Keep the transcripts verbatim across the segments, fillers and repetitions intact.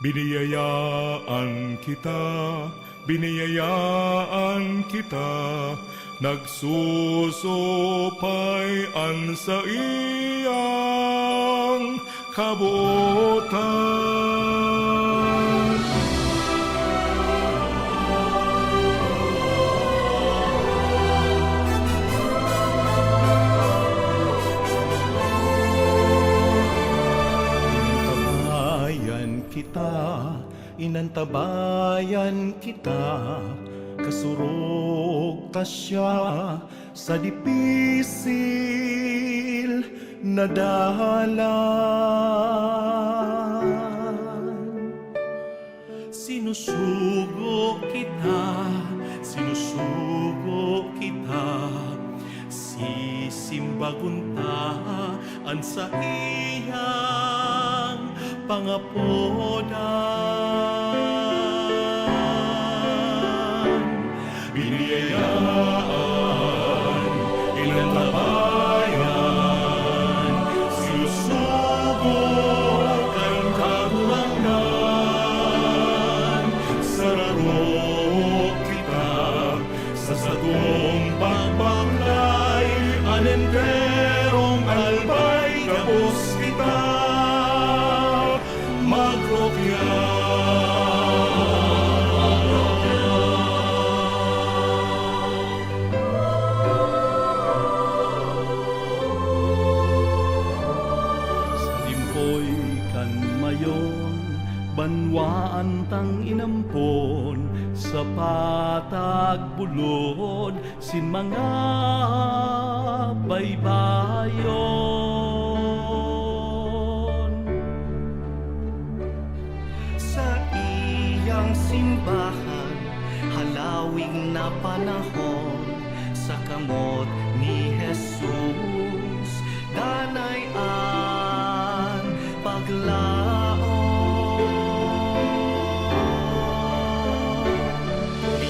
Biniyayaan kita, biniyayaan kita, nagsusupay an saiyang kabotan. Inantabayan kita, inantabayan kita, kasurog ta siya sa dipisil na dalan. Sinusugo kita, sinusugo kita, sisimbagon ta an saiyang pangapodan. Biniyayaan, inantabayan, sinusugo kan Kagurangnan. Sararo kita sa satong pagbaklay, an enterong albay gabos kita magrukya. Sa limpoy kan mayon, banwaan tang inampon, sa patag bulod sin mga baybayon. Saiyang simbahan, halawig na panahon, sa kamot ni Jesus, danay an paglaom.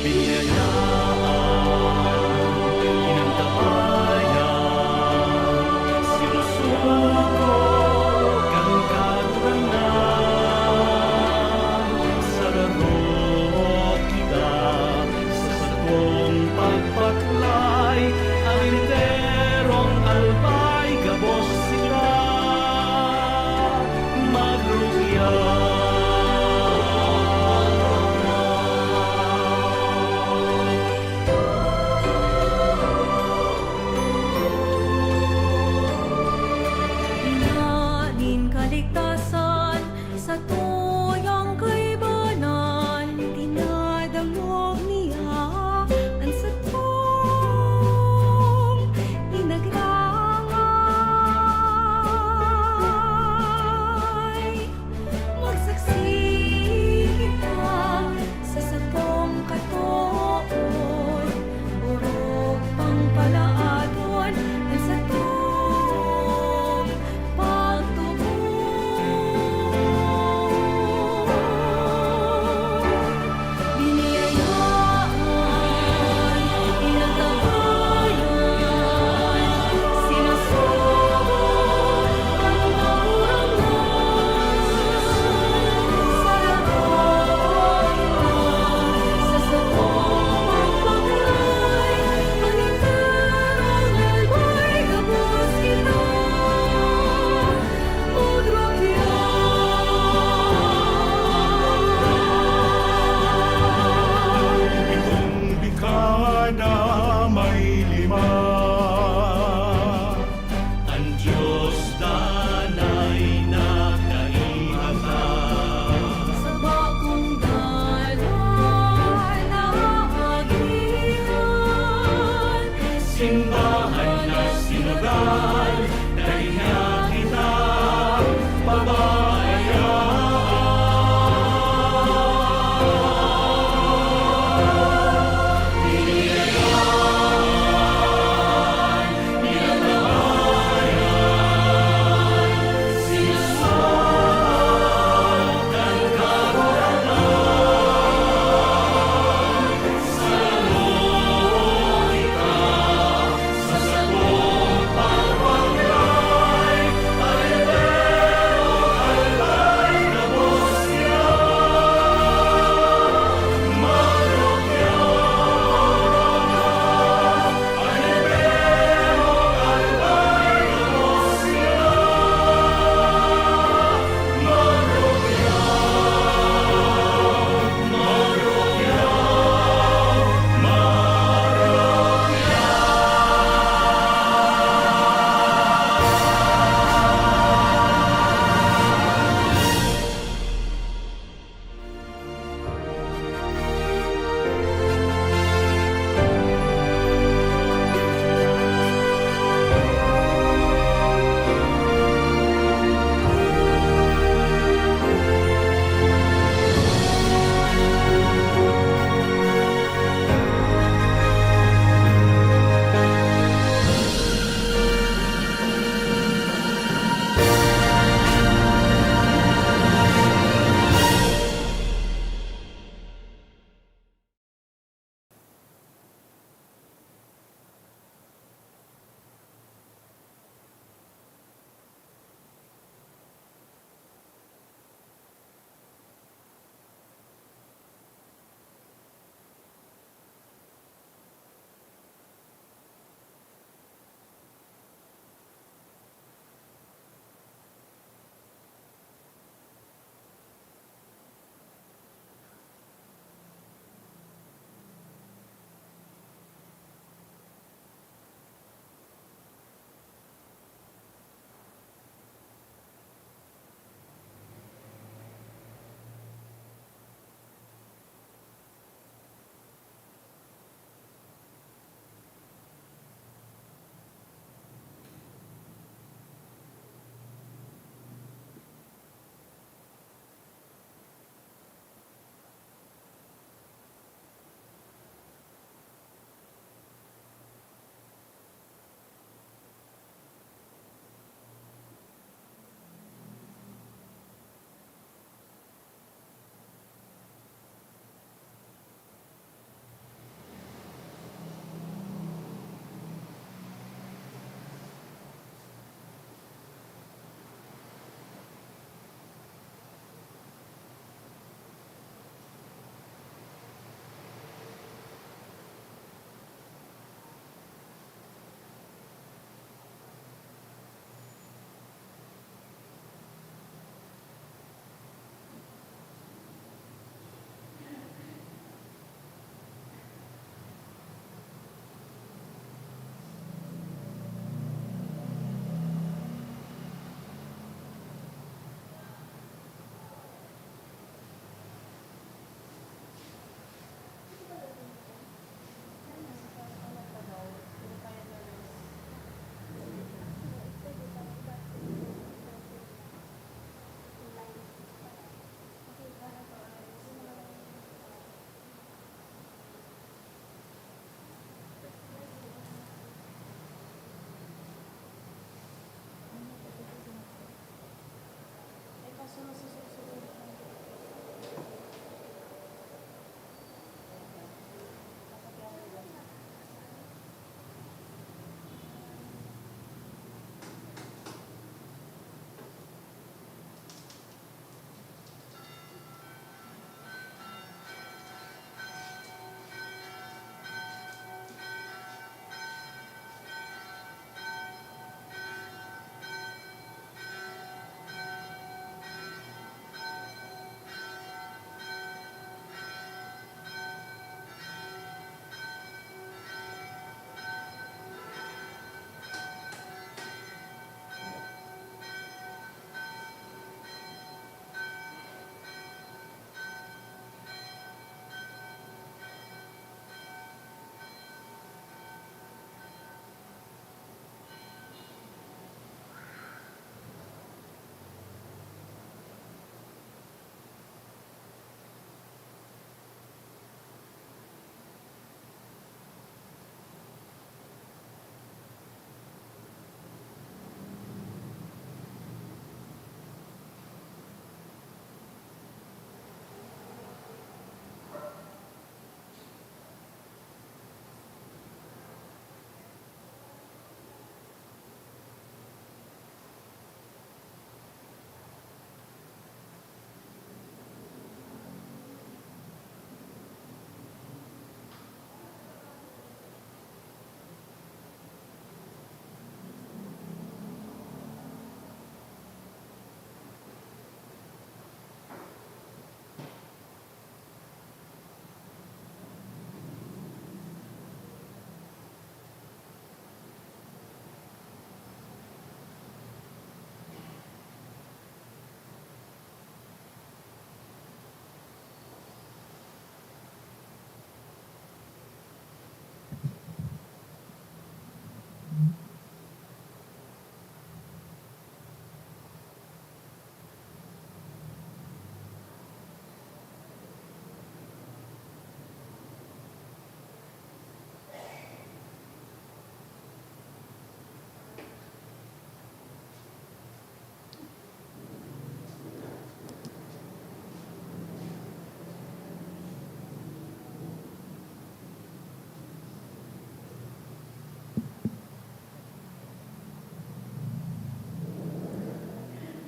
Biniyayaan, inantabayan, sinusugo kan Kagurangnan. Sararo kita sa satong pagbaklay, an enterong albay gabos kita magrukya.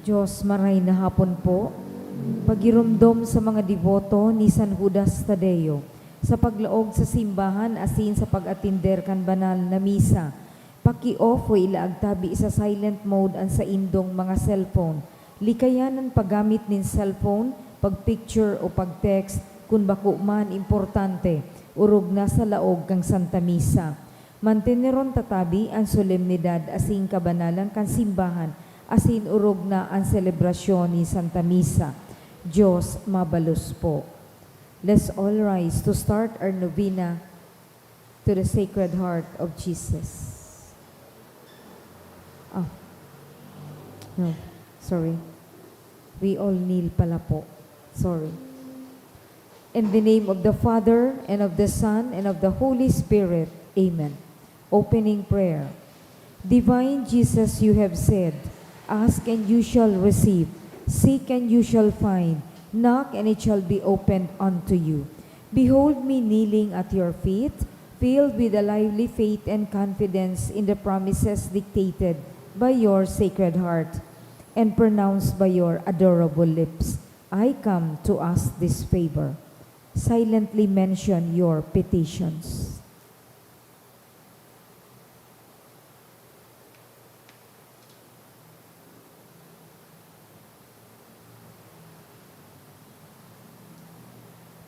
Diyos, maray na hapon po. Pagiromdom sa mga deboto ni San Judas Tadeo sa paglaog sa simbahan asin sa pag-atender kan banal na misa. Paki-off o ilaag tabi sa silent mode an saindong mga cellphone. Likayan an paggamit nin cellphone, pag-picture o pag-text kun bako man importante, orog na sa laog kan Santa Misa. Manteneron ta tabi an solemnidad asin kabanalan kan simbahan asin orog na an selebrasyon nin Santa Misa. Diyos mabalos po. Let's all rise to start our novena to the Sacred Heart of Jesus. Ah. No, sorry. We all kneel pala po. Sorry. In the name of the Father, and of the Son, and of the Holy Spirit. Amen. Opening prayer. Divine Jesus, you have said, "Ask and you shall receive, seek and you shall find, knock and it shall be opened unto you." Behold me kneeling at your feet, filled with a lively faith and confidence in the promises dictated by your Sacred Heart and pronounced by your adorable lips. I come to ask this favor. Silently mention your petitions.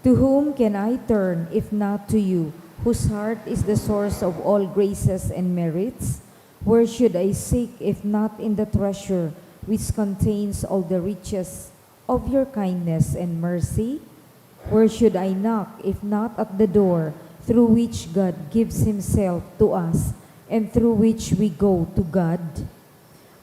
To whom can I turn if not to you, whose heart is the source of all graces and merits? Where should I seek if not in the treasure which contains all the riches of your kindness and mercy? Where should I knock if not at the door through which God gives himself to us and through which we go to God?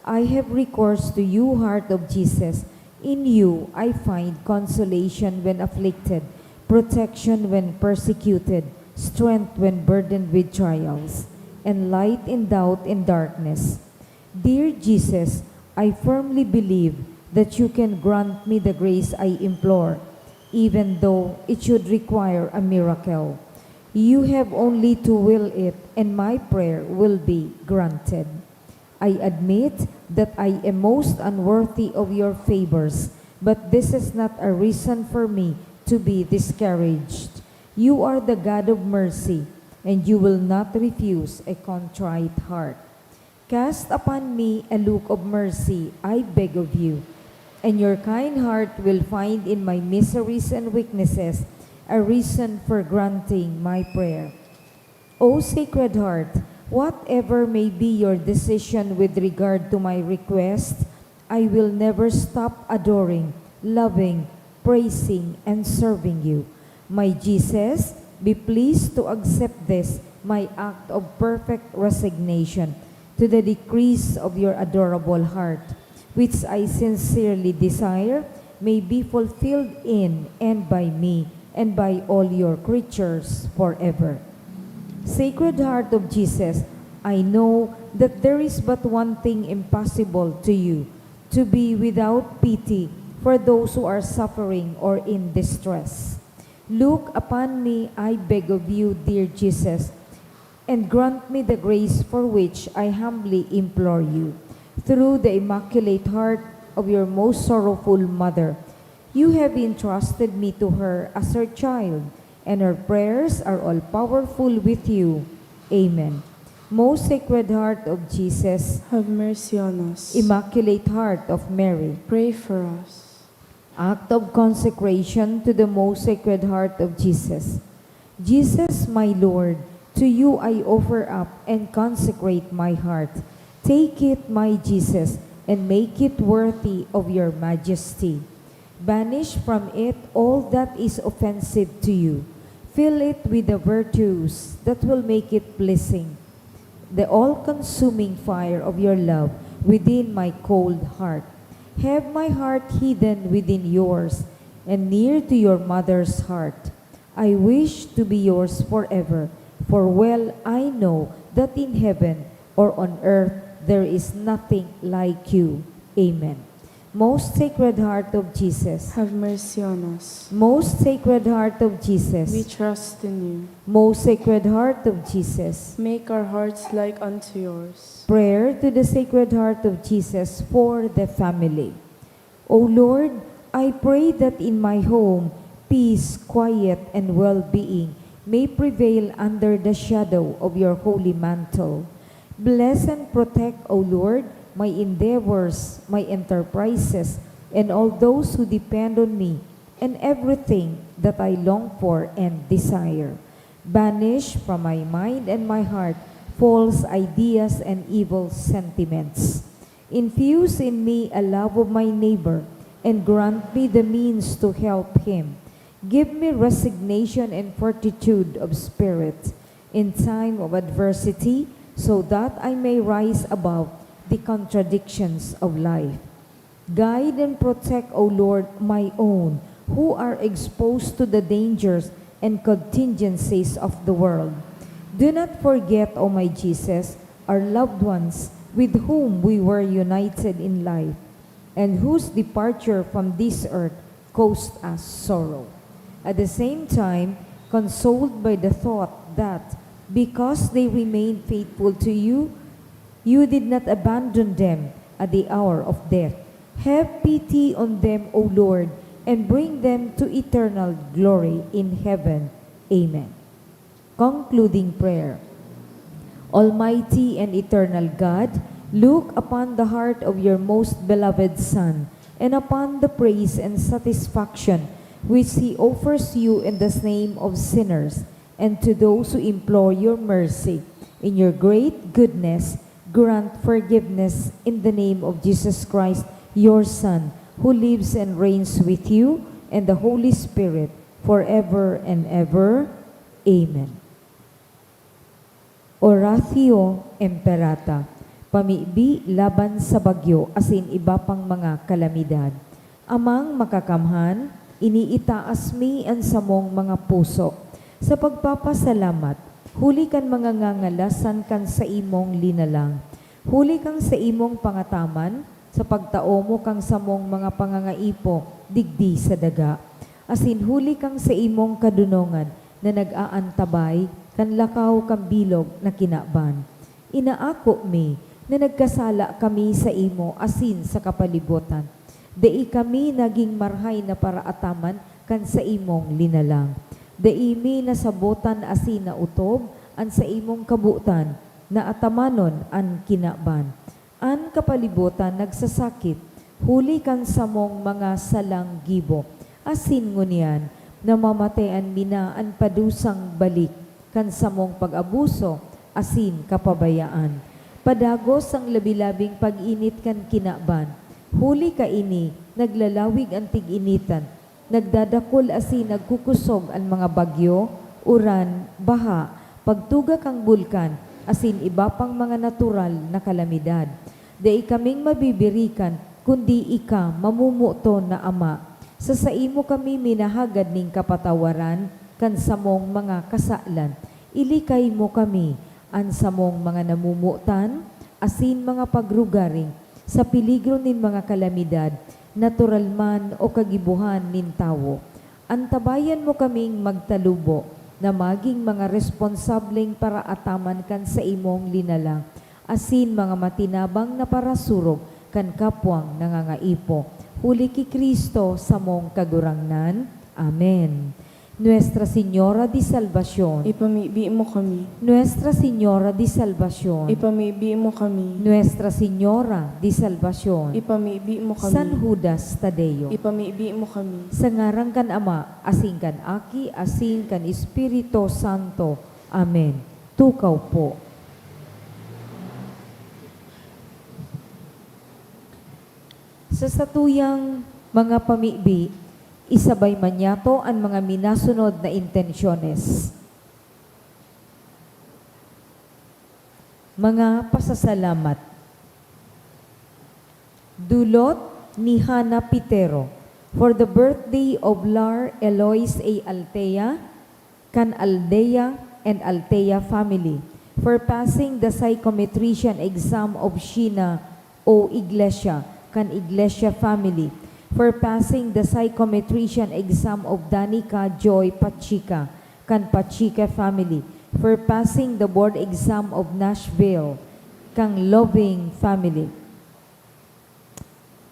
I have recourse to you, Heart of Jesus. In you I find consolation when afflicted, protection when persecuted, strength when burdened with trials, and light in doubt and darkness. Dear Jesus, I firmly believe that you can grant me the grace I implore, even though it should require a miracle. You have only to will it, and my prayer will be granted. I admit that I am most unworthy of your favors, but this is not a reason for me to be discouraged. You are the God of mercy, and you will not refuse a contrite heart. Cast upon me a look of mercy, I beg of you, and your kind heart will find in my miseries and weaknesses a reason for granting my prayer. O Sacred Heart, whatever may be your decision with regard to my request, I will never stop adoring, loving, praising, and serving you. My Jesus, be pleased to accept this, my act of perfect resignation to the decrees of your adorable heart, which I sincerely desire may be fulfilled in and by me and by all your creatures forever. Sacred Heart of Jesus, I know that there is but one thing impossible to you, to be without pity for those who are suffering or in distress. Look upon me, I beg of you, dear Jesus, and grant me the grace for which I humbly implore you. Through the Immaculate Heart of your most sorrowful Mother, you have entrusted me to her as her child, and her prayers are all powerful with you. Amen. Most Sacred Heart of Jesus, Have mercy on us. Immaculate Heart of Mary, Pray for us. Act of consecration to the Most Sacred Heart of Jesus. Jesus, my Lord, to you I offer up and consecrate my heart. Take it, my Jesus, and make it worthy of your majesty. Banish from it all that is offensive to you. Fill it with the virtues that will make it pleasing, the all-consuming fire of your love within my cold heart. Have my heart hidden within yours and near to your mother's heart. I wish to be yours forever, for well I know that in heaven or on earth there is nothing like you. Amen. Most Sacred Heart of Jesus. Have mercy on us. Most Sacred Heart of Jesus. We trust in you. Most Sacred Heart of Jesus. Make our hearts like unto yours. Prayer to the Sacred Heart of Jesus for the family. O Lord, I pray that in my home, peace, quiet, and well-being may prevail under the shadow of your holy mantle. Bless and protect, O Lord, my endeavors, my enterprises, and all those who depend on me, and everything that I long for and desire. Banish from my mind and my heart false ideas and evil sentiments. Infuse in me a love of my neighbor and grant me the means to help him. Give me resignation and fortitude of spirit in time of adversity, so that I may rise above the contradictions of life. Guide and protect, O Lord, my own, who are exposed to the dangers and contingencies of the world. Do not forget, O my Jesus, our loved ones with whom we were united in life, and whose departure from this earth caused us sorrow. At the same time, consoled by the thought that, because they remained faithful to you, you did not abandon them at the hour of death. Have pity on them, O Lord, and bring them to eternal glory in heaven. Amen. Concluding prayer. Almighty and eternal God, look upon the heart of your most beloved Son and upon the praise and satisfaction which he offers you in the name of sinners and to those who implore your mercy. In your great goodness, grant forgiveness in the name of Jesus Christ, your Son, who lives and reigns with you and the Holy Spirit, forever and ever. Amen. Oratio Imperata, pamibi laban sa bagyo asin iba pang mga kalamidad. Amang Makakamhan, iniitaas mi an samong mga puso sa pagpapasalamat huli kan mga ngangalasan kan saimong linalang, huli kan saimong pangataman sa pagtao mo kan samong mga pangangaipo digdi sa daga, asin huli kan saimong kadonongan na nag-aantabay kan lakaw kan bilog na kinaban. Inaako mi na nagkasala kami saimo asin sa kapalibotan. Dai kami nagin marahay na paraataman kan saimong linalang. Dai mi nasabotan asin naotob an saimong kabotan na atamanon an kinaban. An kapalibotan nagsasakit huli kan samong mga salang gibo, asin ngunyan namamatean mi na an padusang balik kan samong pag-abuso asin kapabayaan. Padagos an labi-labing pag-init kan kinaban. Huli kaini, naglalawig an tig-initan, nagdadakul asin nagkukosog an mga bagyo, uran, baha, pagtuga kan bulkan, asin iba pang mga natural na kalamidad. Dai kaming mabibirikan, kundi ika, mamomoton na Ama. Sa saimo kami minahagad nin kapatawaran kan samong mga kasalan. Ilikay mo kami, an samong mga namomotan, asin mga pagrugaring, sa peligro nin mga kalamidad, natural man o kagibohan nin tawo. Antabayan mo kaming magtalubo na magin mga responsableng paraataman kan saimong linalang, asin mga matinabang na parasurog kan kapwang nangangaipo. Huli ki Cristo, samong Kagurangnan. Amen. Nuestra Señora de Salvacion. Ipamibi mo kami. Nuestra Señora de Salvacion. Ipamibi mo kami. Nuestra Señora de Salvacion. Ipamibi mo kami. San Judas Tadeo. Ipamibi mo kami. Sa ngaran kan Ama, asin kan Aki, asin kan Espiritu Santo. Amen. Tukaw po. Sa satuyang mga pamibi, isabay man niyato an mga minasunod na intensyones. Mga pasasalamat. Dulot ni Hana Pitero for the birthday of Lar Eloise A. Altea, kan Aldea and Altea family, for passing the psychometrician exam of Sheena O. Iglesia, kan Iglesia family, for passing the psychometrician exam of Danica Joy Pachica, kan Pachica family, for passing the board exam of Nashville, kan Loving family.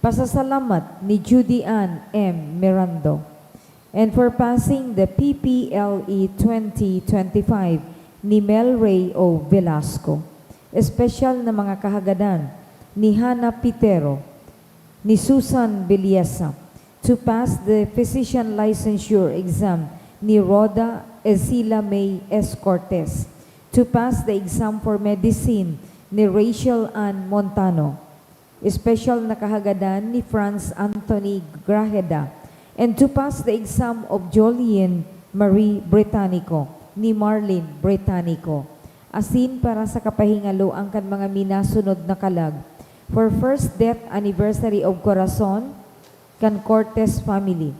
Pasasalamat ni Judy Ann M. Mirando. And for passing the P P L E twenty twenty-five ni Mel Ray O. Velasco. Espesyal na mga kahagadan ni Hana Pitero, ni Susan Belleza, to pass the physician licensure exam ni Rhoda Ezila May S. Cortez, to pass the exam for medicine ni Rachel Ann Montano, espesyal na kahagadan ni Franz Anthony Grajeda, and to pass the exam of Jolien Marie Britanico ni Marlene Britanico. Asin para sa kapahingaloan kan mga minasunod na kalag, for first death anniversary of Corazon, kan Cortes family.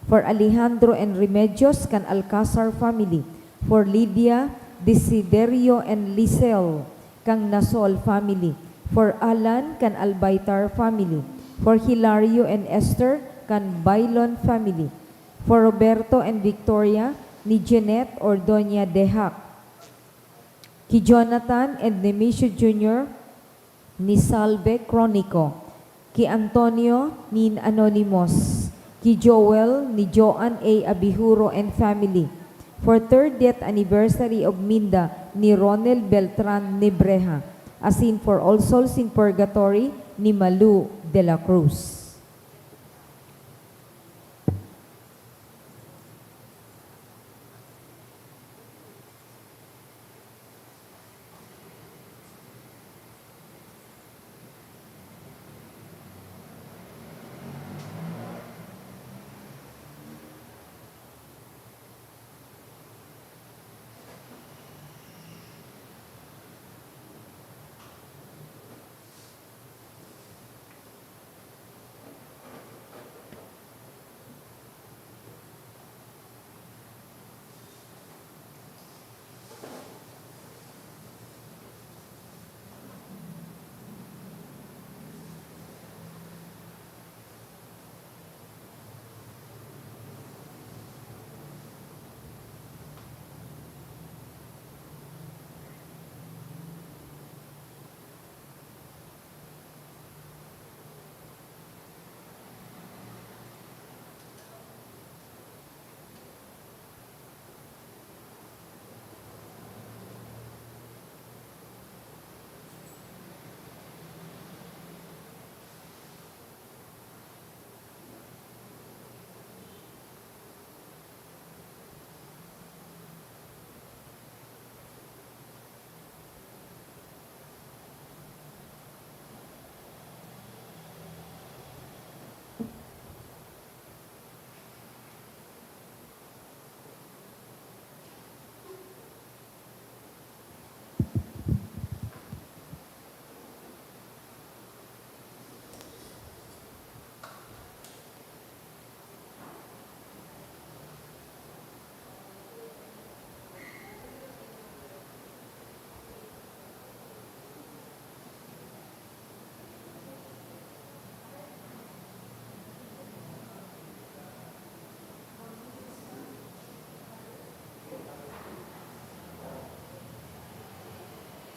For Alejandro and Remedios, kan Alcazar family. For Lydia, Desiderio and Lisel, kan Nasol family. For Alan, kan Albaytar family. For Hilario and Esther, kan Bailon family. For Roberto and Victoria, ni Jeanette or Doña Dehak. Ki Jonathan and Nemesio Junior, ni Salve Cronico. Ki Antonio, nin Anonymous. Ki Joel, ni Joan A. Abihuro and family. For third death anniversary of Minda, ni Ronel Beltran Nebreja. Asin for All Souls in Purgatory, ni Malu de la Cruz.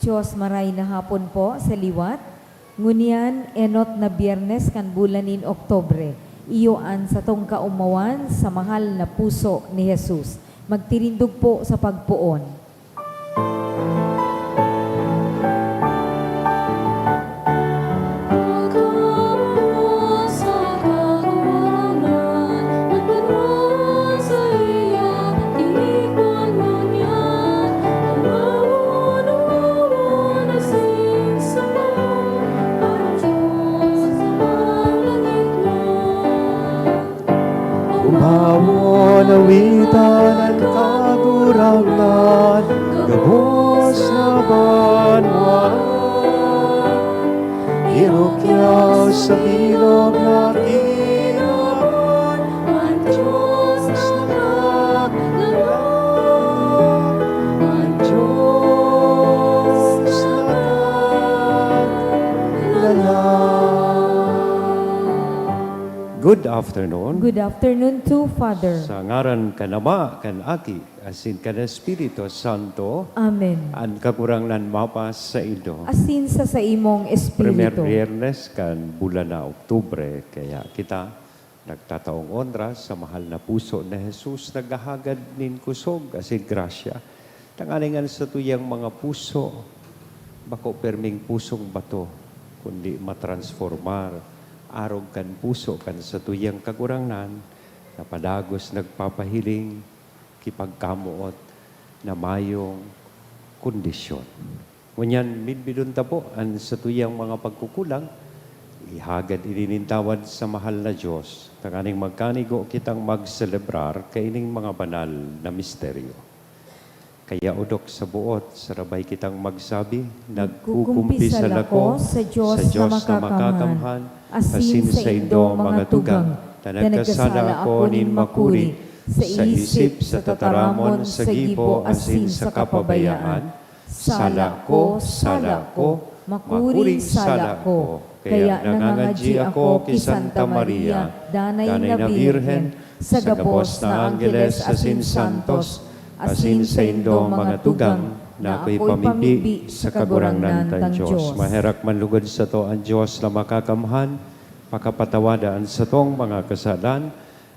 Diyos, maray na hapon po sa liwat. Ngunyan, enot na Biyernes kan bulan nin Oktubre, iyo an satong kaomawan sa mahal na puso ni Jesus. Magtirindog po sa pagpoon. Umawon, awitan an Kagurangnan, gabos na banwaan. Irukyaw sa bilog na kinaban, an Diyos na naglalang, an Diyos na naglalang. Good afternoon. Good afternoon too, Father. Sa ngaran kan Ama, kan Aki, asin kan Espiritu Santo. Amen. An Kagurangnan mapasaindo. Asin sa saimong espiritu. Primer Biyernes kan bulan na Oktubre, kaya kita nagtataong onra sa mahal na puso na Jesus, naghahagad nin kusog asin grasya, tanganing an satuyang mga puso bako pirming pusong bato, kundi matransformar arog kan puso kan satuyang Kagurangnan na padagos nagpapahiling ki pagkamoot na mayong kondisyon. Ngunyan, midbidon ta po an satuyang mga pagkukulang, ihagad ini nin tawad sa mahal na Diyos, tanganing magkanigo kitang magselebrar kaining mga banal na misteryo. Kaya odok sa buot, sarabay kitang magsabi, nagkukumpisal ako sa Diyos na makakamhan, asin saindo mga tugang, ta nagkasala ako nin makuri, sa isip, sa tataramon, sa gibo, asin sa kapabayaan. Sala ko, sala ko, makuring sala ko. Kaya nangangadyi ako ki Santa Maria, Danay na Birhen, sa gabos na anggeles asin santos, asin saindo mga tugang, na akoy pamibi sa Kagurangnan tang Diyos. Maherak man lugod sato an Diyos na makakamhan, pakapatawada an satong mga kasalan,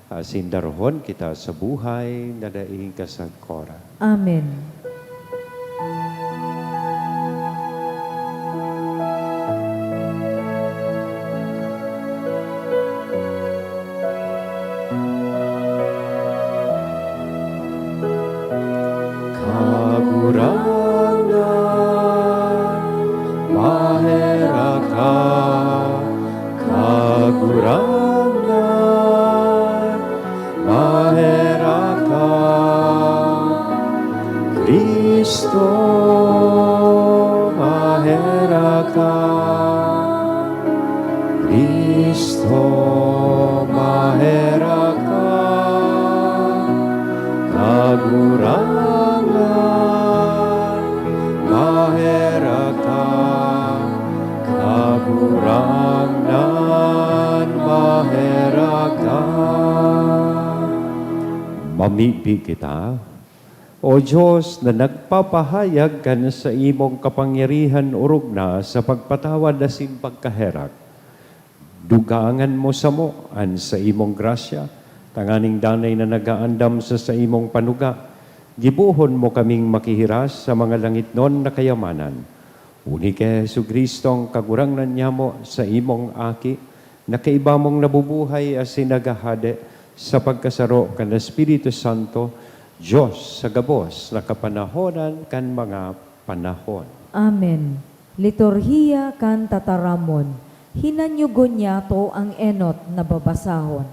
asin darahon kita sa buhay na daing kasagkoran. Amen. Kagurangnan, maherak ka. Kagurangnan, maherak ka. Cristo, maherak ka. Cristo, maherak ka. Kagurangnan, maherak ka. Kagurangnan, maherak ka. Mamibi kita. O Dios na nagpapahayag kan saimong kapangyarihan orog na sa pagpatawad asin pagkaherak, dugangan mo samo an saimong grasya, tanganing danay na nagaandam sa saimong panuga, gibohon mo kaming makihiras sa mga langitnon na kayamanan. Huli ki Jesu-Cristong Kagurangnan nyamo, saimong Aki, na kaiba mong nabubuhay asin naghahade sa pagkasaro kan Espiritu Santo, Dios sa gabos na kapanahonan kan mga panahon. Amen. Liturhiya kan Tataramon. Hinanyogon nyato ang enot na babasahon.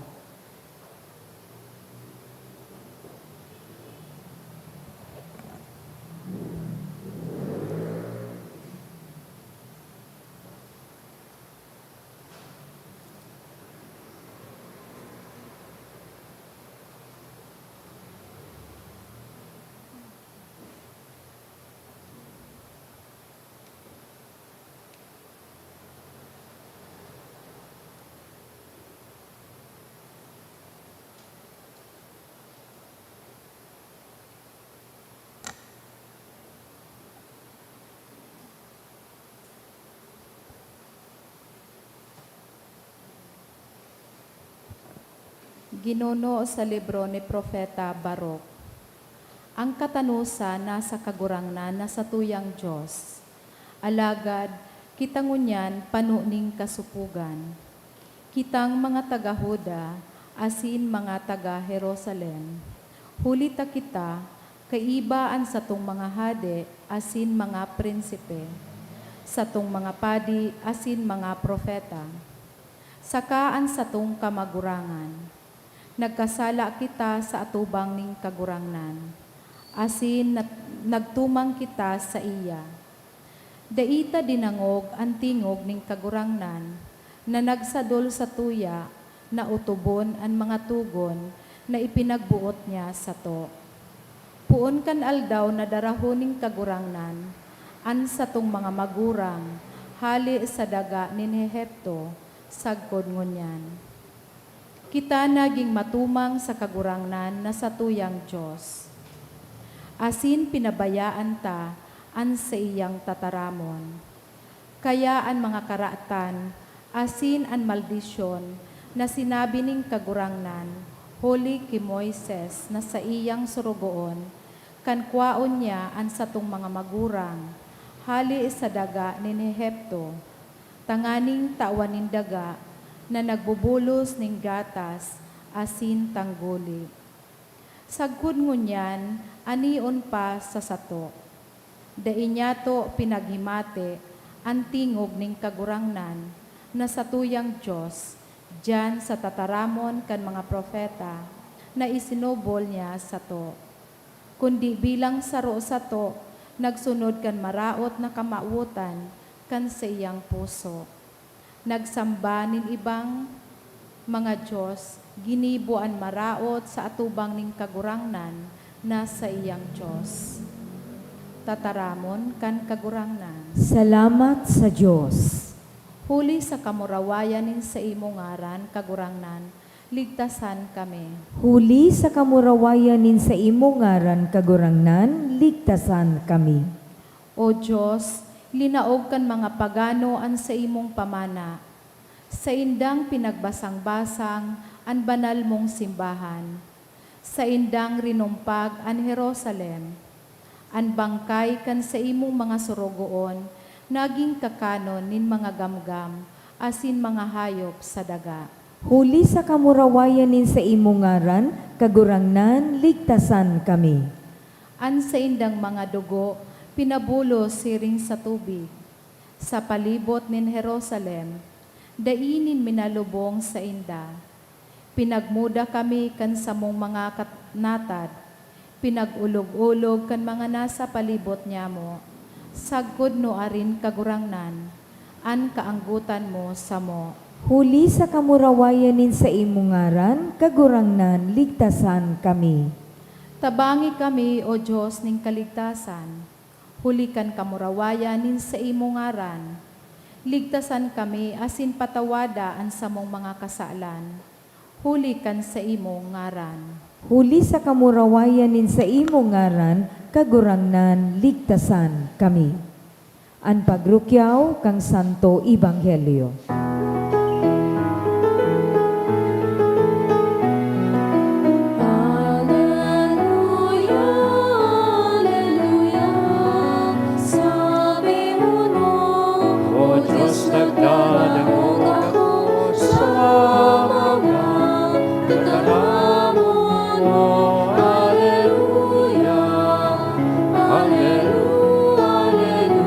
Ginuno sa libro ni Propeta Baruch. Ang katanosan nasa Kagurangnan na satuyang Dios. Alagad, kita ngunyan pano nin kasopogan. Kitang mga taga Juda asin mga taga Jerusalem, huli ta kita kaiba an satong mga hade asin mga prinsipe, satong mga padi asin mga propeta, saka an satong kamagurangan. Nagkasala kita sa atubang nin Kagurangnan, asin nat-, nagtumang kita saiya. Dai ta dinangog an tingog nin Kagurangnan na nagsadol satuya na otobon an mga togon na ipinagboot niya sato. Poon kan aldaw na darahon nin Kagurangnan an satong mga magurang hale sa daga nin Egipto, sagkod ngunyan. Kita nagin matumang sa Kagurangnan na satuyang Dios, asin pinabayaan ta an saiyang tataramon. Kaya an mga karatan asin an maldisyon na sinabi nin Kagurangnan huli ki Moises na saiyang sorogoon, kan kwaon niya an satong mga magurang hale sa daga nin Egipto, tanganing tawan nin daga na nagbubulos nin gatas asin tangguli. Sagkod ngunyan, anion pa sa sato. Dai niyato pinaghimate an tingog nin Kagurangnan na satuyang Dios diyan sa tataramon kan mga propeta na isinubol niya sato, kundi bilang saro sato nagsunod kan maraot na kamawotan kan saiyang puso. Nagsamba nin ibang mga dios ginibo an maraot sa atubang nin Kagurangnan na saiyang Dios. Tataramon kan Kagurangnan. Salamat sa Dios. Huli sa kamurawayan nin saimo ngaran, Kagurangnan, ligtasan kami. Huli sa kamurawayan nin saimo ngaran, Kagurangnan, ligtasan kami. O Dios, linaog kan mga pagano an saimong pamana. Saindang pinagbasang-basang an banal mong simbahan. Saindang rinumpag an Jerusalem. An bangkay kan saimong mga sorogoon nagin kakanon nin mga gamgam asin mga hayop sa daga. Huli sa kamurawayan nin saimo ngaran, Kagurangnan, ligtasan kami. An saindang mga dugo pinabulos siring sa tubig. Sa palibot nin Jerusalem, dai nin minalubong sainda. Pinagmuda kami kan samong mga kat-, natad, pinag-olog-olog kan mga nasa palibot nyamo, sagkod nuarin Kagurangnan, an kaanggotan mo samo. Huli sa kamurawayan nin saimo ngaran, Kagurangnan, ligtasan kami. Tabangi kami, O Dios nin kaligtasan, huli kan kamurawayan nin saimo ngaran. Ligtasan kami asin patawada an samong mga kasalan, huli kan saimo ngaran. Huli sa kamurawayan nin saimo ngaran, Kagurangnan, ligtasan kami. An pagrukyaw kan Santo Ebanghelyo. Aleluya, aleluya, sabi mo na, O Diyos, nagdadangog ako sa mga tataramon mo. Aleluya, aleluya, aleluya.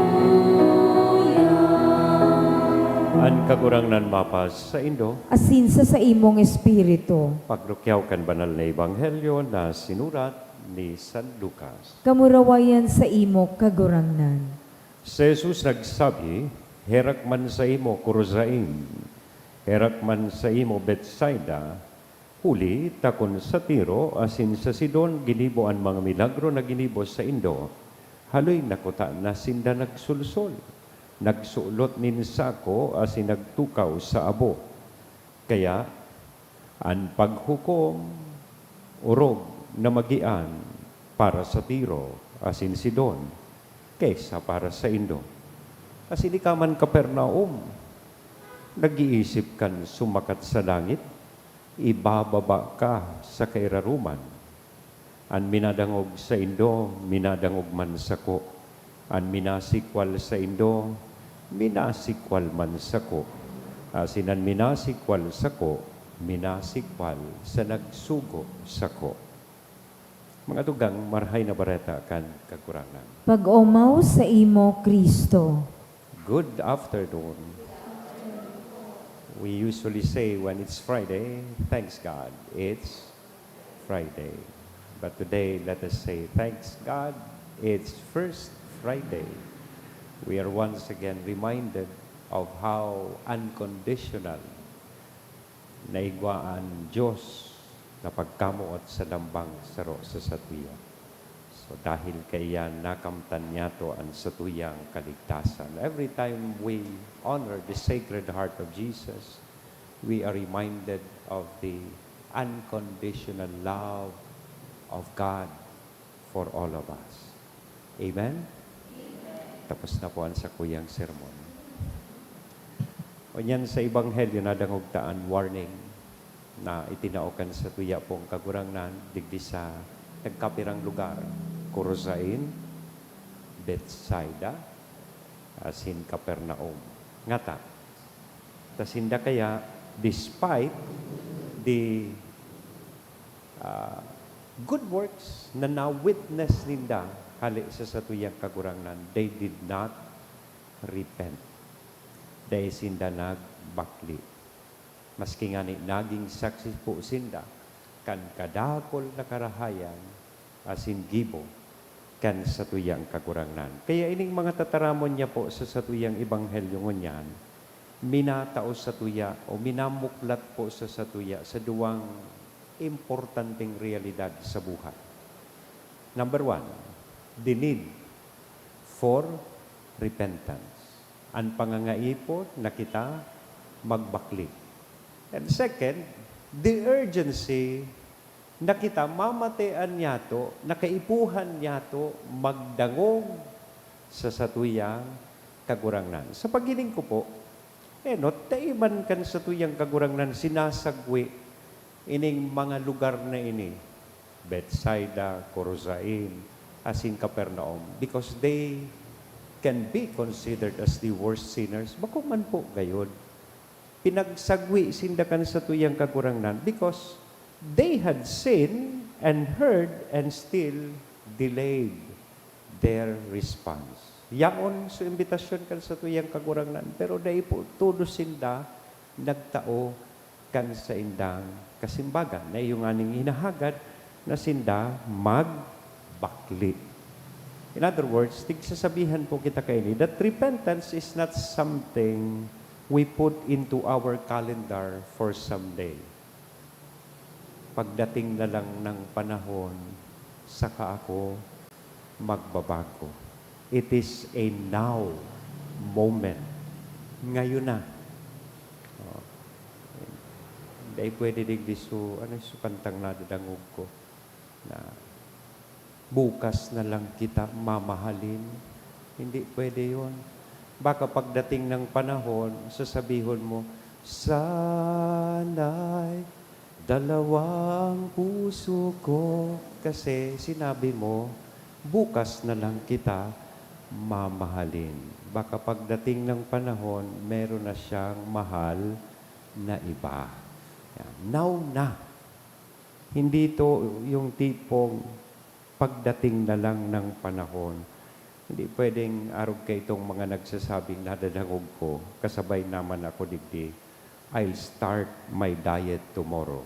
An Kagurangnan mapas saindo. Asin sa saimong espiritu. Pagrukyaw kan Banal na Ebanghelyo na sinurat ni San Lucas. Kamurawayan saimo, Kagurangnan. Si Jesus nagsabi, "Herak man saimo, Corozain! Herak man saimo, Betsaida! Huli ta kun sa Tiro asin sa Sidon ginibo an mga milagro na ginibo saindo, haloy na kuta na sinda nagsolsol, nagsulot nin sako asin nagtukaw sa abo. Kaya, an paghukom orog na magian para sa Tiro asin Sidon ki sa para saindo. Asin ika man, Capernaum, nag-iisip kan sumakat sa langit? Ibababa ka sa kairaroman. An minadangog saindo, minadangog man sako. An minasikwal saindo, minasikwal man sako. Asin an minasikwal sako, minasikwal sa nagsugo sako. Mga tugang, Marahay na Bareta kan Kagurangnan. Pag-omaw saimo, Cristo. Good afternoon. We usually say when it's Friday, "Thanks God, it's Friday." But today, let us say, "Thanks God, it's First Friday." We are once again reminded of how unconditional na igwa an Dios na pagkamoot sa lambang saro sa satuya. So, dahil kaiyan, nakamtan niyato an satuyang kaligtasan. Every time we honor the Sacred Heart of Jesus, we are reminded of the unconditional love of God for all of us. Amen? Tapos na po ang sakuyang sermon. Ngunyan sa Ebanghelyo, nadangog ta an warning na itinao kan satuya pong Kagurangnan digdi sa nagkapirang lugar, Corozain, Bethsaida, asin Capernaum. Ngata, ta sinda kaya, despite the, ah, good works na na-witness ninda hale sa satuyang Kagurangnan, they did not repent. Dai sinda nagbakli. Maski ngani naging saksi po sinda kan kadakul na karahayan asin gibo kan satuyang Kagurangnan. Kaya ining mga tataramon niya po sa satuyang ebanghelyo ngunyan, minatao satuya o minamuklat po sa satuya sa duwang importanteng realidad sa buhay. Number one, the need for repentance. An pangangaipo na kita magbakli. And second, the urgency na kita mamatean niyato, na kaipuhan niyato magdangog sa satuyang Kagurangnan. Sa paghiling ko po, enot, dai man kan satuyang Kagurangnan sinasagwi ining mga lugar na ini, Bethsaida, Corozain, asin Capernaum, because they can be considered as the worst sinners. Bako man po gayod. Pinagsagwi sinda kan satuyang Kagurangnan because they had seen and heard and still delayed their response. Yaon so imbitasyon kan satuyang Kagurangnan, pero dai po todos sinda nagtao kan saindang kasimbagan, na iyo nganing hinahagad na sinda magbakli. In other words, tigsasabihan po kita kaini that repentance is not something we put into our calendar for someday. Pagdating na lang ng panahon, saka ako magbabago. It is a now moment. Ngayon na. Oh. Dai pwede digdi su-, ano su kantang nadadangog ko? Na, "Bukas na lang kita mamahalin." Hindi pwede yun. Baka pagdating ng panahon, sasabihon mo, "Sana'y dalawang puso ko." Kasi sinabi mo, "Bukas na lang kita mamahalin." Baka pagdating ng panahon, meron na siyang mahal na iba. Yan. Now na. Hindi ito yung tipong pagdating na lang ng panahon. Hindi pwedeng arog ka itong mga nagsasabing nadadangog ko, kasabay naman ako digdi, "I'll start my diet tomorrow."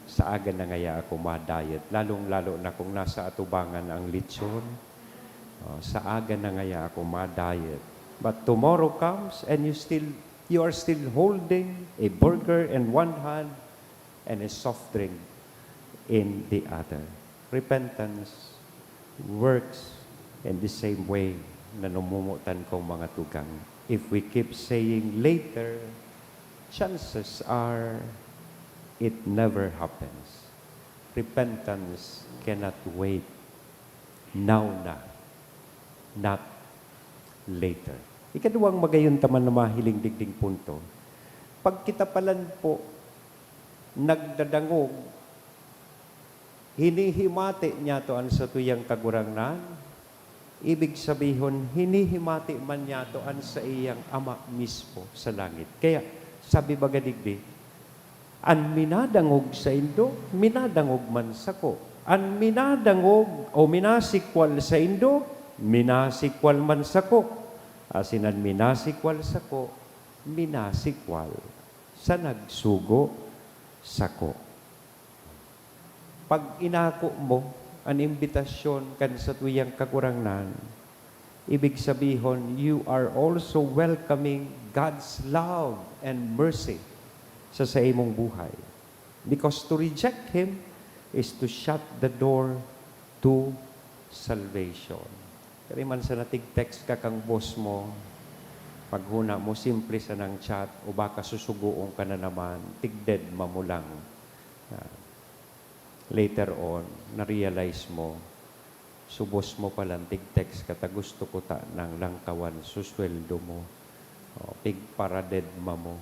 Sa aga na ngaya ako ma-diet, lalong-lalo na kung nasa atubangan ang lechon. Oh, sa aga na ngaya ako ma-diet. But tomorrow comes and you still, you are still holding a burger in one hand and a soft drink in the other. Repentance works in the same way na namumutan ko, mga tugang. If we keep saying later, chances are it never happens. Repentance cannot wait. Now na, not later. Ikaduwang magayon ta man na mahiling digding punto, pag kita palan po nagdadangog, hinihimati niyato an satuyang Kagurangnan, ibig sabihon, hinihimati man niyato an saiyang Ama mismo sa langit. Kaya, sabi baga digdi, "An minadangog saindo, minadangog man sako. An minadangog o minasikwal saindo, minasikwal man sako. Asin an minasikwal sako, minasikwal sa nagsugo sako." Pag inako mo an imbitasyon kan satuyang Kagurangnan, ibig sabihon, you are also welcoming God's love and mercy sa saimong buhay. Because to reject Him is to shut the door to salvation. Kaya man sa natig-text ka kang boss mo, paghuna mo, simple sanang chat, o baka susugoon ka na naman, tigdedma mo lang. Ah, later on, na-realize mo, subos mo palang tig-text ka ta, "Gusto ko ta nang langkawan su sweldo mo." O, pigparadedma mo.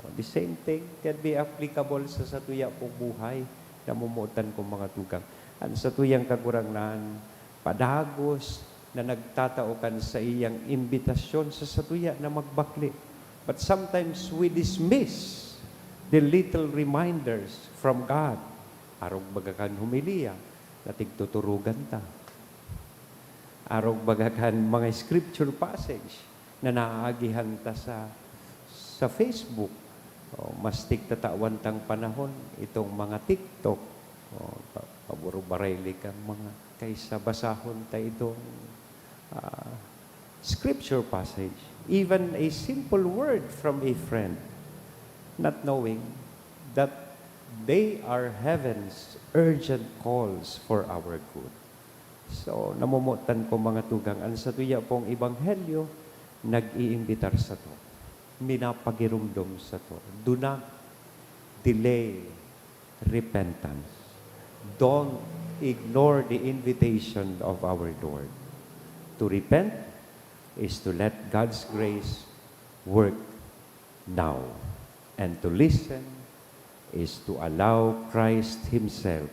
O, the same thing can be applicable sa satuya pong buhay. Namomotan kong mga tugang. An satuyang Kagurangnan, padagos na nagtatao kan saiyang imbitasyon sa satuya na magbakle. But sometimes we dismiss the little reminders from God. Arog baga kan homilya na tigtuturugan ta. Arog baga kan mga scripture passage na naaagihan ta sa, sa Facebook. O, mas tigtatawan tang panahon itong mga TikTok. O, pa-, paburo-barayli kan mga kaysa basahon ta itong, ah, scripture passage. Even a simple word from a friend, not knowing that they are heaven's urgent calls for our good. So, namomotan ko, mga tugang, an satuya pong ebanghelyo, nag-iimbitar sato, minapagiromdom sato, "Do not delay repentance." Don't ignore the invitation of our Lord. To repent is to let God's grace work now. And to listen is to allow Christ Himself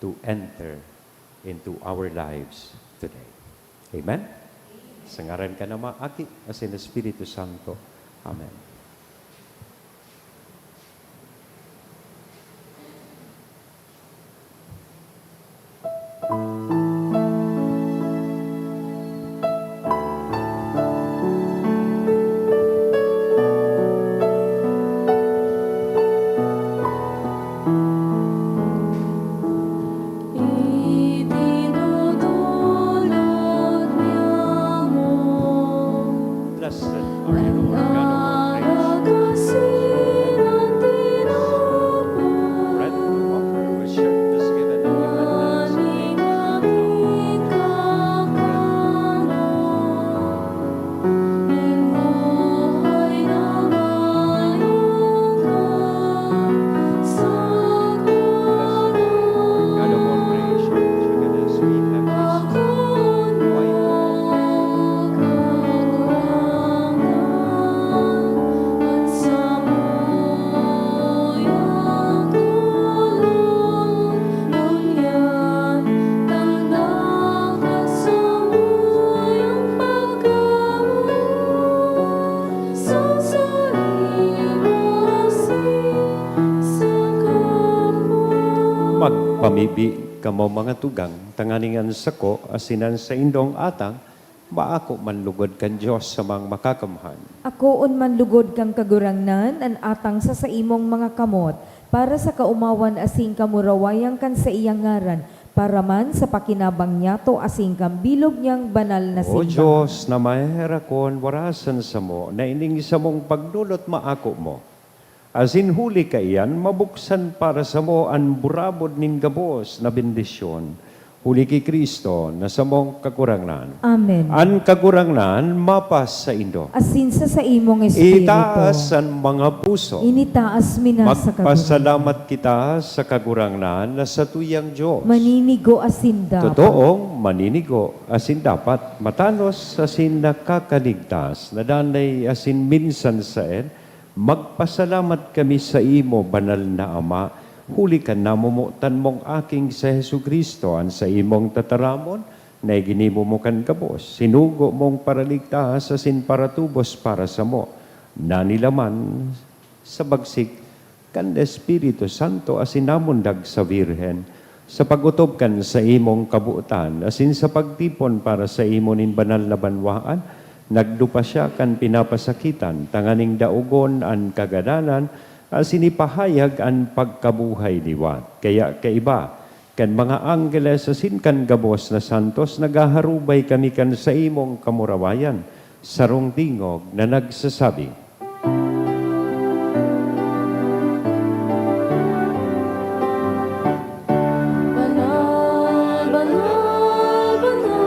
to enter into our lives today. Amen? Sa ngaran kan Ama, Aki, asin Espiritu Santo. Amen. Blessed are you, Lord God of all creation. Bread to offer, we share this given repentance today. Magpamibi kamo, mga tugang, tanganing an sako asin an saindong atang maako man lugod kan Dios sa mga makakamhan. Akoon man lugod kan Kagurangnan an atang sa saimong mga kamot, para sa kaomawan asin kamurawayan kan saiyang ngaran, para man sa pakinabang niyato asin kan bilog niyang banal na O simbahan. Dios na maheherakon, warasan samo na ining samong pagdolot maako mo. Asin huli kaiyan, mabuksan para samo an burabod nin gabos na bendisyon, huli ki Cristo na samong Kagurangnan. Amen. An Kagurangnan mapasaindo. Asin sa saimong espiritu. Itaas an mga puso. Initaas mi na sa Kagurangnan. Magpasalamat kita sa Kagurangnan na satuyang Dios. Maninigo asin dapat. Totoong maninigo asin dapat, matanos asin nakakaligtas, na danay asin minsan saen, Magpasalamat kami saimo, Banal na Ama, huli kan namomotan mong Aking si Jesu-Cristo, an saimong tataramon, na iginimo mo kan gabos, sinugo mong paraligtas asin paratubos para samo, na nilaman sa bagsik kan Espiritu Santo asin namundag sa Birhen. Sa pag-otob kan saimong kabotan asin sa pagtipon para saimo nin banal na banwaan, nagdupa siya kan pinapasakitan tanganing daogon an kagadanan asin ipahayag an pagkabuhay liwat. Kaya kaiba kan mga anggeles asin kan gabos na santos, naghaharubay kami kan saimong kamurawayan, sarong tingog na nagsasabi, "Banal, banal, banal,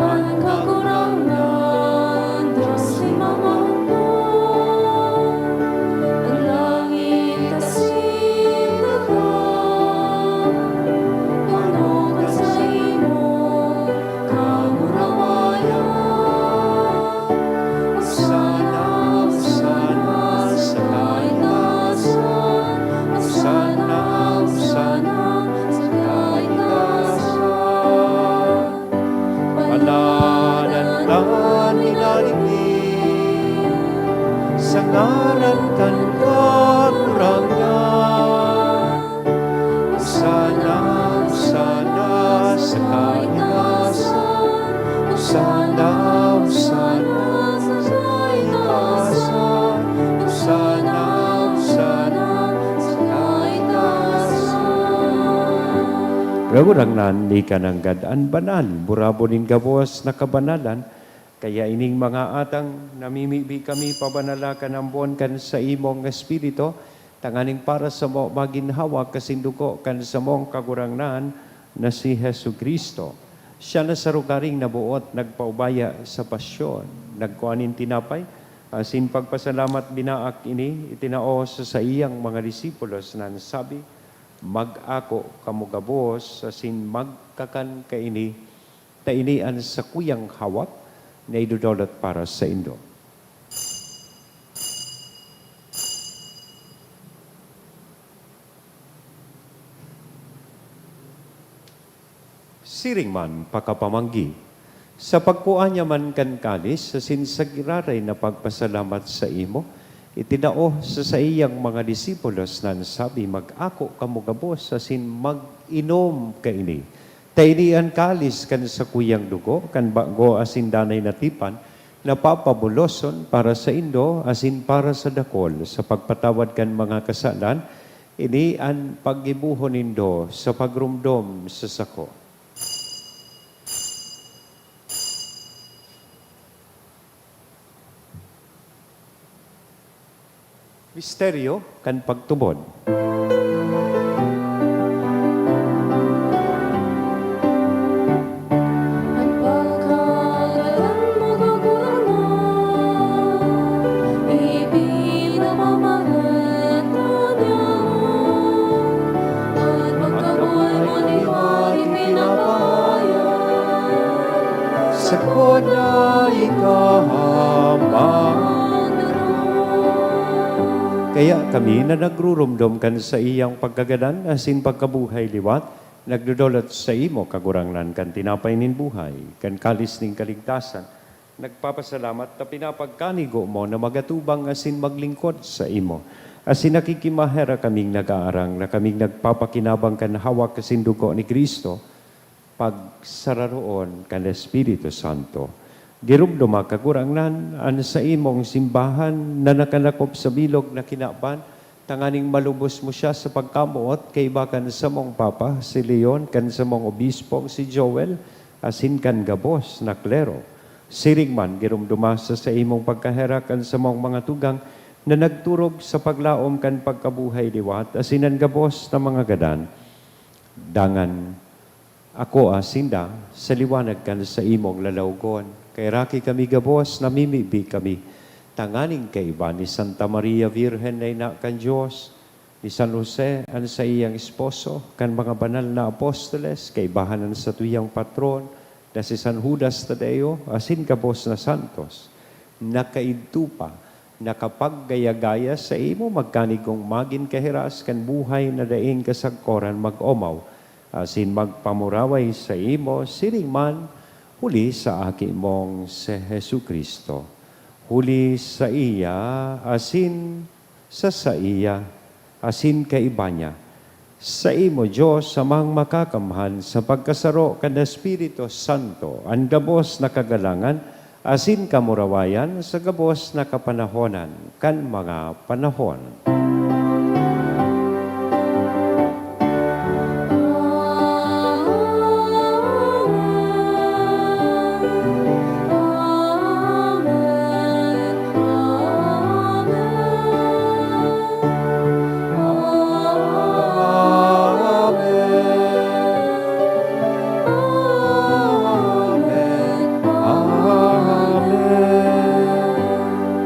an Kagurangnan, Dios nin mga hukbo. An langit asin daga, puno kan saimong kamurawayan. Hosana, Hosana sa kaitaasan. Hosana, Hosana sa kaitaasan. Paladan kan Minaligid sa ngaran kan Kagurangnan. Hosana, Hosana sa kaitaasan. Hosana, Hosana sa kaitaasan. Hosana, Hosana sa kaitaasan. Kagurangnan, ika nanggad an banal, burabon nin gabos na kabanalan. Kaya ining mga atang, namimibi kami, pabanala kan ambon kan saimong Espiritu, tanganing para samo magin hawak asin dugo kan samong Kagurangnan na si Jesu-Cristo. Siya na sa rogaring naboot nagpaubaya sa pasyon, nagkua nin tinapay, asin pagpasalamat binaak ini, itinao sa saiyang mga disipulos na nagsabi, "Mag-ako kamo gabos asin magkakan kaini, ta ini an sakuyang hawak na idodolot para saindo." Siring man pakapamanggi, sa pagkua niya man kan kalis asin sa giraray na pagpasalamat saimo, itinao sa saiyang mga disipulos na nagsabi, "Mag-ako kamo gabos asin mag-inom kaini. Ta ini an kalis kan sakuyang dugo kan bago asin danay na tipan, na papabuloson para saindo asin para sa dakol sa pagpatawad kan mga kasalan. Ini an paggibohon nindo sa pagromdom sa sako." Misteryo kan pagtubod. An pagkagadan mo, Kagurangnan, ipinamamahet mo niya, at pagkabuhay mo liwat ipinapahayag, sakot na ikahaman. Kaya kami na nagruromdom kan saiyang pagkagadan asin pagkabuhay liwat, nagdodolot saimo, Kagurangnan, kan tinapay nin buhay, kan kalis nin kaligtasan, nagpapasalamat ta pinapagkanigo mo na magatubang asin maglingkod saimo. Asin nakikimaherak kaming nag-aarang na kaming nagpapakinabang kan hawak asin dugo ni Cristo, pagsararoon kan Espiritu Santo. Giromdoma, Kagurangnan, an saimong simbahan na nakalakop sa bilog na kinaban, tanganing malubos mo siya sa pagkamoot kaiba kan samong Papa, si Leon, kan samong Obispong si Joel, asin kan gabos na klero. Siring man, giromdoma sa saimong pagkaherak an samong mga tugang na nagturog sa paglaom kan pagkabuhay liwat, asin an gabos na mga gadan. Dangan, akoa sinda sa liwanag kan saimong lalawgon. Kaheraki kami gabos, namimibi kami tanganing kaiba ni Santa Maria Virgen na ina kan Dios, ni San Jose, an saiyang esposo, kan mga banal na apostoles, kaibahan an satuyang patron na si San Judas Tadeo, asin gabos na santos. na kaidto pa nakapaggaya-gaya saimo, magkanigong magin kahiras kan buhay na daing kasagkoran mag-omaw, asin magpamuraway saimo siring man huli sa Aki mong si Jesu-Cristo. Huli saiya, asin sa saiya, asin kaiba niya, saimo, Dios, Amang Makakamhan, sa pagkasaro kan Espiritu Santo, an gabos na kagalangan asin kamurawayan sa gabos na kapanahonan kan mga panahon.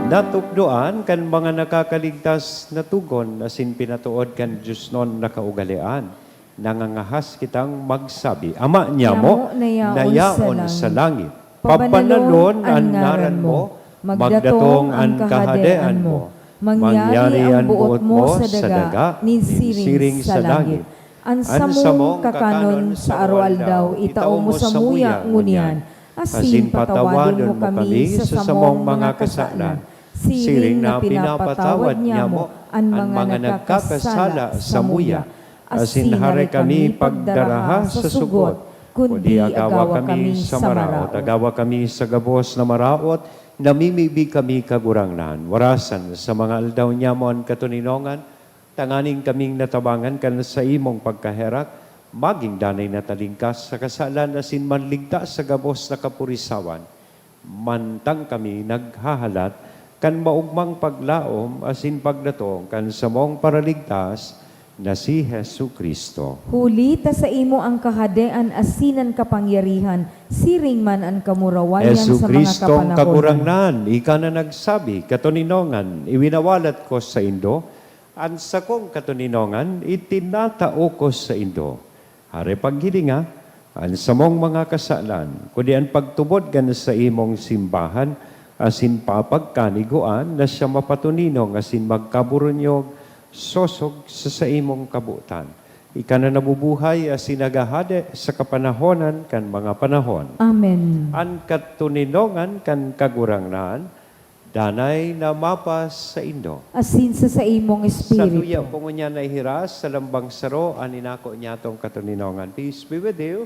Natukdoan kan mga nakakaligtas na togon asin pinatood kan diosnon na kaugalean, nangangahas kitang magsabi, Ama niamo, Niamo na yaon na yaon sa sa langit. Pabanalon an ngaran mo, magdatong an kahadean mo, mangyari an boot mo sa daga nin siring sa langit. An samong kakanon sa aroaldaw itao mo samuya ngunyan, asin patawadon mo kami sa samong mga kasalan, siring na pinapatawad niamo an mga nagkakasala samuya. Asin hare kami pagdaraha sa sugot, kundi agawa kami sa maraot. Agawa kami sa gabos na maraot, namimibi kami, Kagurangnan. Warasan sa mga aldaw niamo an katoninongan, tanganing kaming natabangan kan saimong pagkaherak, magin danay na talingkas sa kasalan asin manligtas sa gabos na kapurisawan. Mantang kami naghahalat kan maogmang paglaom asin pagdatong kan samong Paraligtas na si Jesu-Cristo. Huli ta saimo an kahadean asin an kapangyarihan, siring man an kamurawayan sa mga Jesu-Cristong kapanahonan. Kagurangnan, ika na nagsabi, "Katoninongan, iwinawalat ko saindo an sakong katoninongan, itinatao ko saindo." Hare paghilinga an samong mga kasalan, kundi an pagtubod kan saimong simbahan, asin papagkanigoan na siya mapatoninong asin magkaburunyog sosog sa saimong kabotan. Ika na nabubuhay asin naghahade sa kapanahonan kan mga panahon. Amen. An katoninongan kan Kagurangnan, danay na mapasaindo. Asin sa saimong espiritu. Sa tuya po ngunyan na ihiras sa lambang saro an inako niyatong katoninongan. Peace be with you.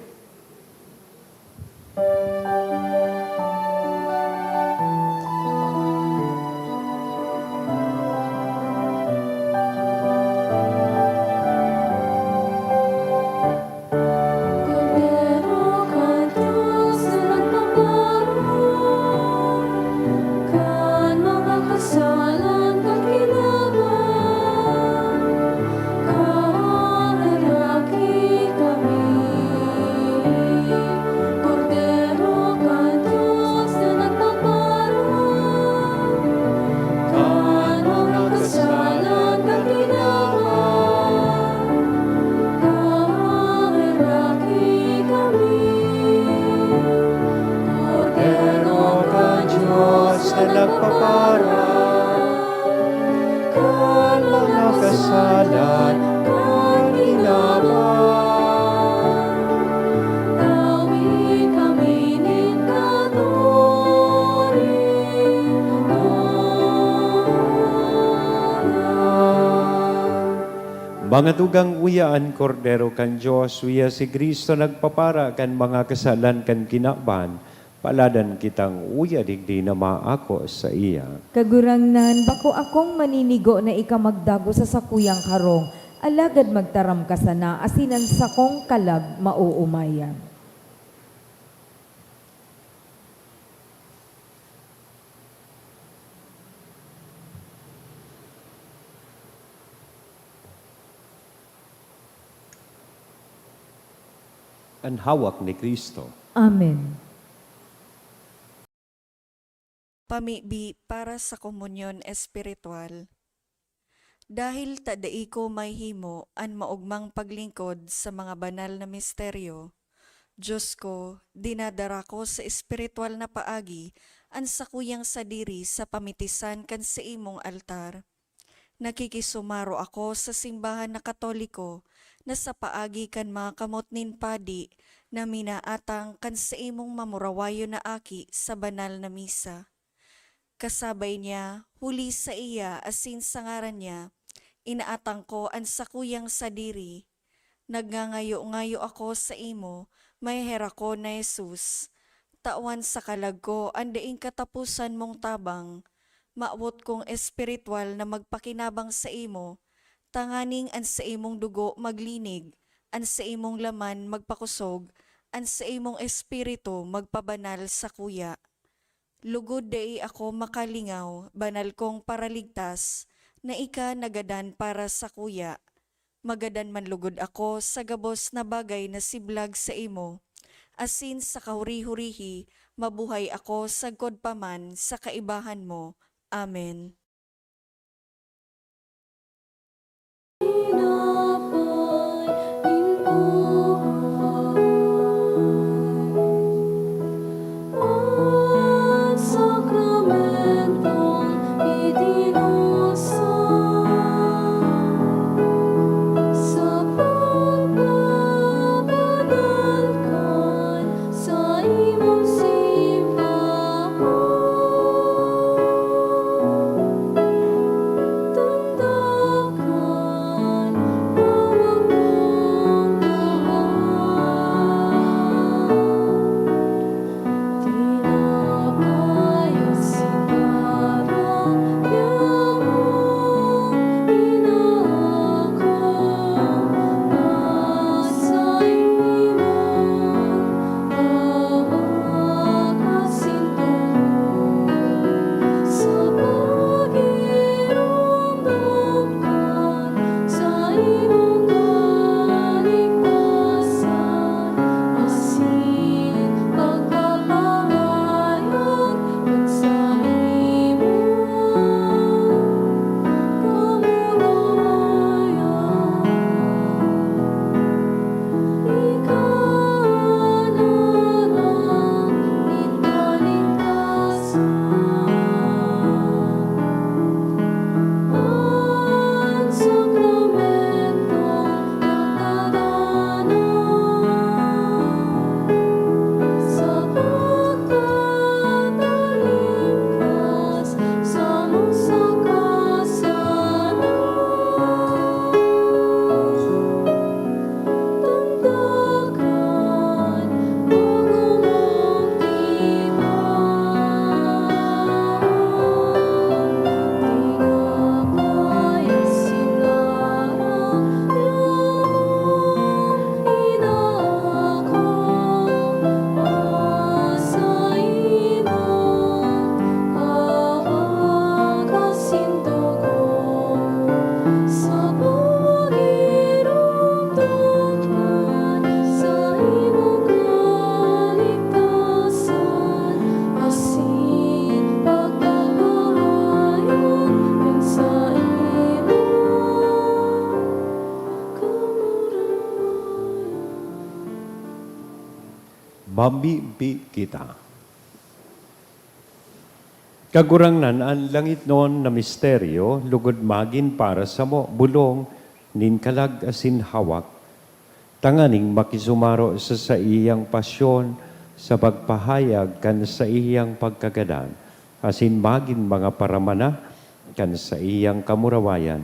Kordero kan Dios na nagpaparong kan mga kasalan kan kinaban, kaheraki kami. Kordero kan Dios na nagpaparong kan mga kasalan kan kinaban, kaheraki kami. Kordero kan Dios na nagpaparong kan mga kasalan kan kinaban, tawi kami nin katoninongan. Mga tugang, uya an Kordero kan Dios, uya si Cristo nagpapara kan mga kasalan kan kinaban. Paladan kitang uya digdi na maako saiya. Kagurangnan, bako akong maninigo na ika magdago sa sakuyang harong, alagad magtaram ka sana asin an sakong kalag maoomayan. An hawak ni Cristo. Amen. Pamibi para sa komunyon espiritual. Dahil ta dai ko mahimo an maogmang paglingkod sa mga banal na misteryo, Dios ko, dinadara ko sa espiritual na paagi an sakuyang sadiri sa pamitisan kan saimong altar. Nakikisumaro ako sa simbahan na Katoliko na sa paagi kan mga kamot nin padi na minaatang kan saimong mamurawayon na aki sa banal na misa. Kasabay niya, huli saiya asin sa ngaran niya, inaatang ko an sakuyang sadiri. Nagngangayo-ngayo ako saimo, maheherakon na Jesus. Tawan sa kalag ko an daing kataposan mong tabang. Mawot kong espiritual na magpakinabang saimo, tanganing an saimong dugo maglinig, an saimong laman magpakosog, an saimong espiritu magpabanal sakuya. Lugod dai ako makalingaw, banal kong Paraligtas, na ika nagadan para sakuya. Magadan man lugod ako sa gabos na bagay na siblag saimo, asin sa kahuri-hurihi mabuhay ako sagkod pa man sa kaibahan mo. Amen. Saimong simbahan, tanda kan hawak mong kamay. Tinapay at sigarilyo, inaako, saimong Mambibi kita. Kagurangnan, an langitnon na misteryo lugod magin para samo bolong nin kalag asin hawak, tanganing makisumaro sa saiyang pasyon sa pagpahayag kan saiyang pagkagadan, asin magin mga paramana kan saiyang kamurawayan.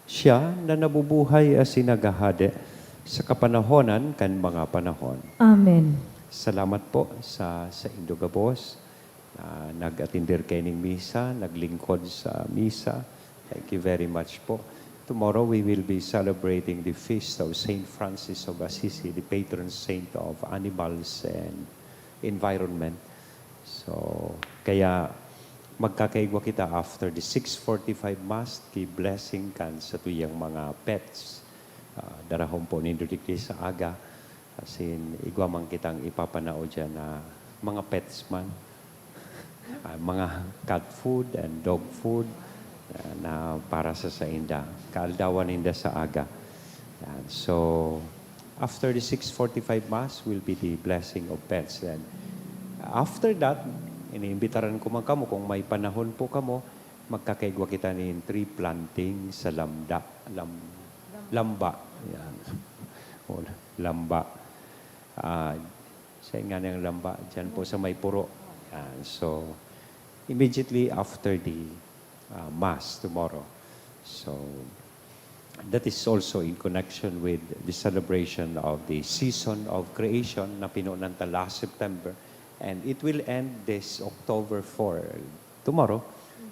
Siya na nabubuhay asin naghahade sa kapanahonan kan mga panahon. Amen. Salamat po sa saindo gabos na nag-atender kaining misa, naglingkod sa misa. Thank you very much po. Tomorrow we will be celebrating the feast of Saint Francis of Assisi, the patron saint of animals and environment. So, kaya magkakaigwa kita after the six forty-five Mass, ki blessing kan satuyang mga pets. Ah, darahon po nindo digdi sa aga. Asin, igwa man kitang ipapanao diyan na mga pets man. Ah, mga cat food and dog food, ah, na para sa sainda. Kaaldawan ninda sa aga. Yan. So, after the six forty-five Mass will be the blessing of pets. And after that, Iniimbitaran ko man kamo, kung may panahon po kamo, magkakaigwa kita nin tree planting sa Lamda, Lam-, Lamba. Yan. O, Lamba. Ah, sa nga niyang Lamba, dyan po sa may puro. Yan. So, immediately after the, ah, Mass tomorrow. So, that is also in connection with the celebration of the season of creation na pinunan ta last September, and it will end this October four, tomorrow,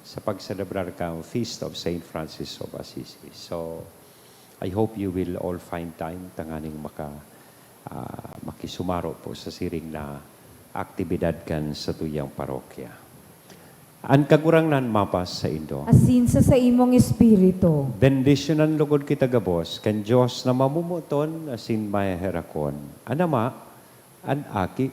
sa pagselebrar kan Feast of Saint Francis of Assisi. So, I hope you will all find time tanganing maka-, ah, makisumaro po sa siring na aktibidad kan satuyang parokya. An Kagurangnan mapas saindo. Asin sa saimong espiritu. Bendisyonan logod kita gabos kan Dios na mamomoton asin maheherakon, an Ama, an Aki,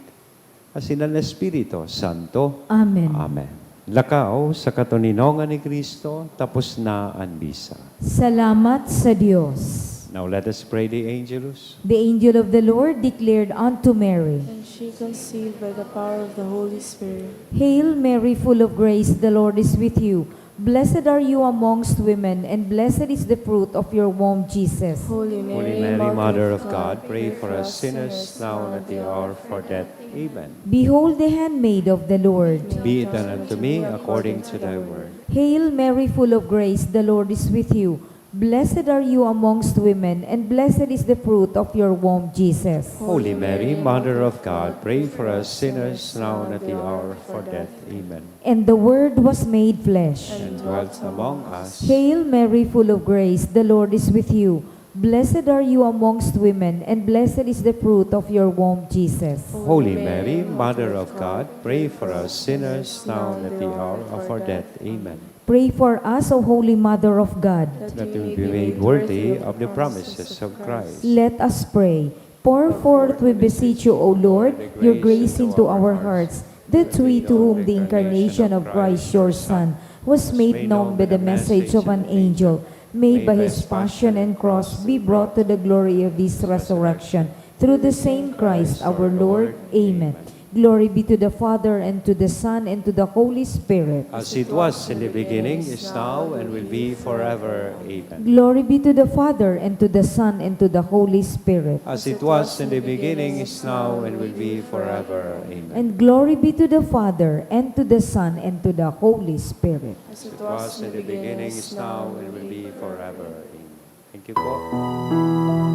asin an Espiritu Santo. Amen. Amen. Lakaw sa katoninongan ni Cristo, tapos na an misa. Salamat sa Dios. Now let us pray the Angelus. The angel of the Lord declared unto Mary. And she conceived by the power of the Holy Spirit. Hail Mary, full of grace, the Lord is with you. Blessed are you amongst women, and blessed is the fruit of your womb, Jesus. Holy Mary, Mother of God, pray for us sinners, now and at the hour of our death. Amen. Behold the handmaid of the Lord. Be it done unto me according to thy word. Hail Mary, full of grace, the Lord is with you. Blessed are you amongst women, and blessed is the fruit of your womb, Jesus. Holy Mary, Mother of God, pray for us sinners, now and at the hour of our death. Amen. And the Word was made flesh. And dwelt among us. Hail Mary, full of grace, the Lord is with you. Blessed are you amongst women, and blessed is the fruit of your womb, Jesus. Holy Mary, Mother of God, pray for us sinners, now and at the hour of our death. Amen. Pray for us, O Holy Mother of God. That we may be made worthy of the promises of Christ. Let us pray. Pour forth, we beseech you, O Lord, your grace into our hearts, that we, to whom the incarnation of Christ, your Son, was made known by the message of an angel, may by his passion and cross be brought to the glory of his resurrection. Through the same Christ our Lord. Amen. Glory be to the Father, and to the Son, and to the Holy Spirit. As it was in the beginning, is now, and will be forever. Amen. Glory be to the Father, and to the Son, and to the Holy Spirit. As it was in the beginning, is now, and will be forever. Amen. And glory be to the Father, and to the Son, and to the Holy Spirit. As it was in the beginning, is now, and will be forever. Amen. Thank you po.